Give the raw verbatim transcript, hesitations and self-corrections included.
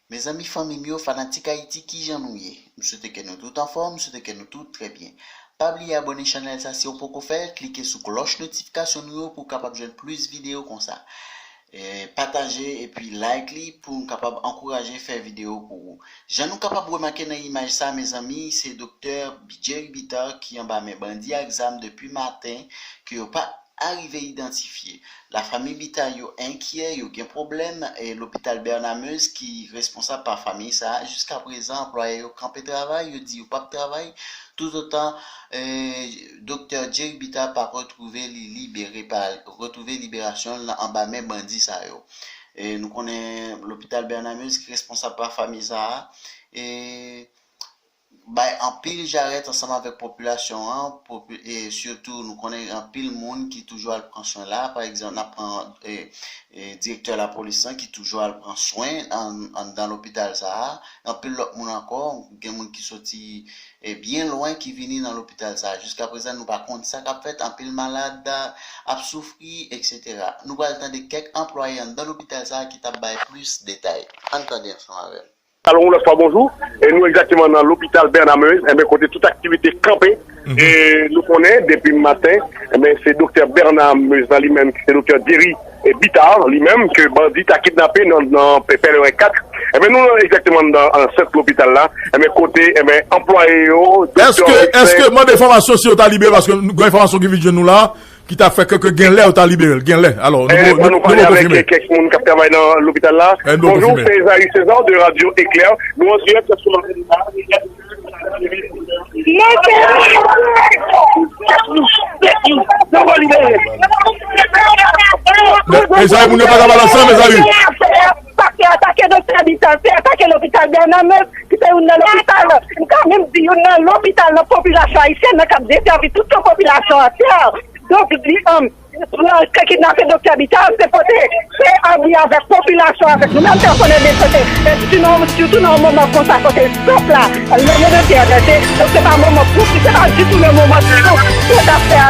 Mezanmi, fanmi m yo, fanatik Ayiti, kijan nou ye? M swete ke nou tout anfòm, m swete ke nou tout trè byen. Pa bliye abòne chanèl sa si w poko fè l, klike sou klòch notifikasyon nou yo pou w kapab jwenn plis videyo konsa. E, pataje epi like li pou n kapab ankouraje fè videyo pou ou. Jan nou kapab remake nan imaj sa, mezanmi, se doktè Jerry Bitar ki anba men bandi ak zam depi maten, ke yo pa arive idantifye. Lafanmi Bitar yo enkyè, yo gen pwoblèm, e lopital Bernard Meuze ki responsab pa fanmi sa a, jiskaprezan anplwaye yo kanpe travay, yo di yo p ap travay, toutotan, e, doktè Jerry Bitar pa retwouve li libere, pa retwouve liberasyon l anba men bandi sa yo. E nou konnen lopital Bernard Meuze ki responsab pa fanmi sa a, e bay anpil jarèt ansanm avèk popilasyon an, popi-, e sitou nou konnen anpil moun ki toujou al pran swen la. Pa egzanp, n ap pran, e, e, direktè lapolis lan ki toujou al pran swen an, anndan lopital sa a. Anpil lòt moun ankò, gen moun ki soti, e, byen lwen ki vini nan lopital sa a. Jiskaprezan, nou pa konn sa k ap fèt. Anpil malad ap soufri, etsetera. Nou pral tande kèk anplwaye anndan lopital sa a ki t ap bay plis detay. Ann tande ansanm avè m. Alò, yon lòt fwa, bonjou. E nou egzakteman nan lopital Bernard Meuze, enben, kote tout aktivite kanpe. Mhm. E nou konnen, depi maten, enben, se doktè Bernard Meuze nan li menm, ki se doktè Jerry, e, Bitar, li menm, ke bandi ta kidnape nan, nan Pè-, Pèleren kat. Enben, nou nan egzakteman nan ansant lopital la, enben, kote, enben, anplwaye yo, doktè, èske, èske, mande enfòmasyon si yo ta libere, paske gen enfòmasyon ki vin jwenn nou la, ki ta fè ke, ke gen lè yo ta libere l, gen lè. Alò, nou, eh, nou, nou, nou pale avèk konfime. Kèk moun k ap travay nan lopital la. Eh, nou konfime. Bonjou, se Esaü César de Radio Éclair. Nou an dirèk sou... Esaü, moun yo pa ka pale ansanm, Esaü. Sa se atake doktè Bitar, se atake lopital Bernard Meuze, ki se youn nan lopital, m ka menm di youn nan lopital nan popilasyon ayisyèn nan k ap desèvi tout popilasyon an. Donk, li, um, kidnape doktè Bitar, se pote, se abri avèk popilasyon, avèk nou menm pèsonèl de sante. E sitou nan, sitou nan yon moman konsa, kote pèp la, lè yo nan T N T, donk se pa moman pou, se pa ditou le moman pou, pou ta fè